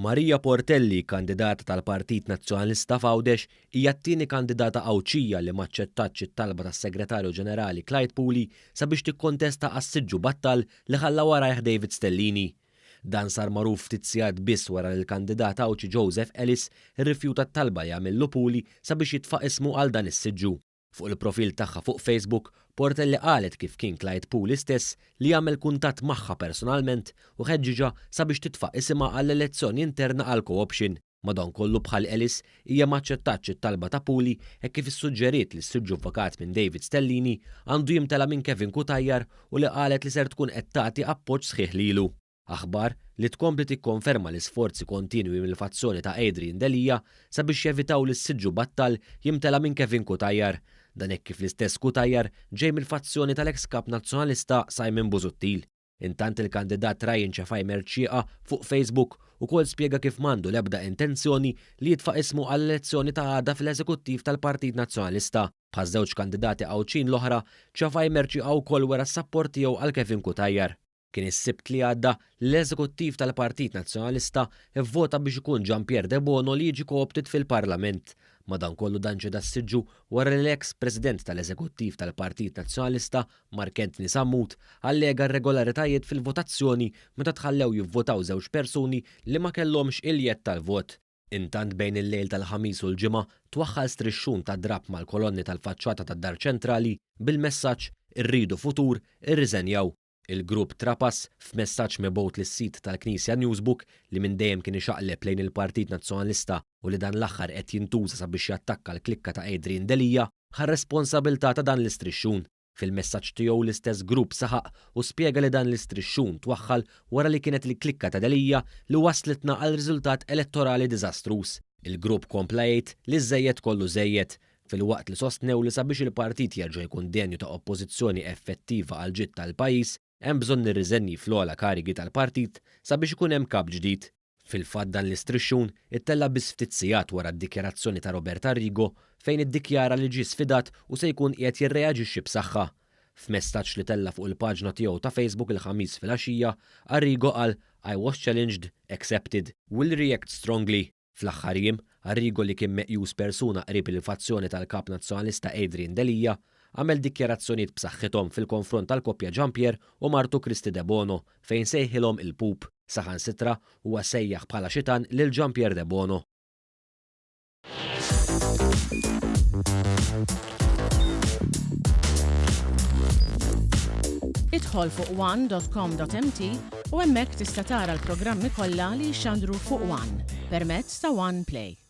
Maria Portelli, kandidata tal-Partit Nazzjonalista f'Għawdex, hija t-tieni kandidata Għawdxija li m'aċċettatx it-talba tas-Segretarju Ġenerali Clyde Puli sabiex tikkontesta għas-siġġu battal li ħalla warajh David Stellini. Dan sar magħruf ftit sigħat biss wara li l-kandidat Għawdxi Joseph Ellis irrifjuta t-talba li għamillu Puli sabiex jitfa' ismu għal dan is-siġġu. Fuq il-profil tagħha fuq Facebook, Portelli qalet kif kien Clyde Puli stess li għamel kuntatt magħha personalment u ħeġġiġha sabiex titfa' isimha għall-elezzjoni interna għall-co-option. Madankollu bħal Ellis, hija m'aċċettatx it-talba ta' Puli hekk kif issuġġeriet li s-siġġu vakat minn David Stellini għandu jimtela minn Kevin Cutajar u li qalet li ser tkun qed tagħti appoġġ sħiħ lilu. Aħbar li tkompli tikkonferma l-isforzi kontinwi mill-fazzjoni ta' Adrian Delia sabiex jevitaw li s-siġġu battal jimtela' minn Kevin Cutajar. Dan hekk kif l-istess Cutajar ġej mill-fazzjoni tal-eks Kap Nazzjonalista Simon Busuttil. Intant il-kandidat Ryan Cefai Mercieca fuq Facebook ukoll spjega kif m'għandu l-ebda intenzjoni li jitfa' ismu għall-elezzjoni ta' għada fl-Eżekuttiv tal-Partit Nazzjonalista. Bħaż-żewġ kandidati Għawdxin l-oħra, Cefai Mercieca wkoll wera s-sapport tiegħu għal Kevin Cutajar. Kien is-Sibt li għadda li l-Eżekuttiv tal-Partit Nazzjonalista vvota biex ikun Jean Pierre Debono li jiġi co-opted fil-Parlament. Madankollu dan ċeda s-siġġu wara li l-eks President tal-Eżekuttiv tal-Partit Nazzjonalista, Mark Anthony Sammut, allega irregolaritajiet fil-votazzjoni meta tħallew jivvotaw żewġ persuni li ma kellhomx il-jedd tal-vot. Intant bejn il-lejl tal-Ħamis u l-Ġimgħa twaħħal strixxun ta' drapp mal-kolonni tal-faċċata tad-Dar Ċentrali bil-messaġġ Irridu futur, irriżenjaw. Il-grupp Trapass, f'messaġġ mibgħut lis-sit tal-Knisja Newsbook, li minn dejjem kien ixaqleb lejn il-Partit Nazzjonalista u li dan l-aħħar qed jintuża sabiex jattakka l-klikka ta' Adrian Delia, ħa r-responsabilità ta' dan l-istrixxun. Fil-messaġġ tiegħu l-istess grupp saħaq u spjega li dan l-istrixxun twaħħal wara li kienet il-klikka ta' Delia li wasslitna għal riżultat elettorali diżastruż. Il-grupp kompla jgħid li ż-żejjed kollu żejjed, filwaqt li sostnew li sabiex il-partit jerġa' jkun denju ta' oppożizzjoni effettiva għall-ġid tal-pajjiż, hemm bżonn ir-riżenji fl-ogħla karigi tal-partit sabiex ikun hemm kap ġdid. Fil-fatt dan l-istrixxun ittella' biss ftit sigħat wara d-dikjarazzjoni ta' Robert Arrigo fejn iddikjara li ġie sfidat u se jkun qiegħed jirreaġixxi b'saħħa. F'messaġġ li tella' fuq il-paġna tiegħu ta' Facebook il-Ħamis filgħaxija, Arrigo qal I was challenged, accepted. Will react strongly. Fl-aħħar jiem, Arrigo li kien meqjus persuna qrib il-fazzjoni tal-Kap Nazzjonalista Adrian Delia, għamel dikjarazzjonijiet b'saħħithom fil-konfront tal-koppja Jean Pierre u martu Kristy Debono fejn sejħilhom il-pup. Saħansitra, huwa sejjaħ bħala xitan lil Jean Pierre Debono. Idħol fuq one.com.mt u hemmhekk tista' tara l-programmi kollha li jixxandru fuq One permezz ta' One Play.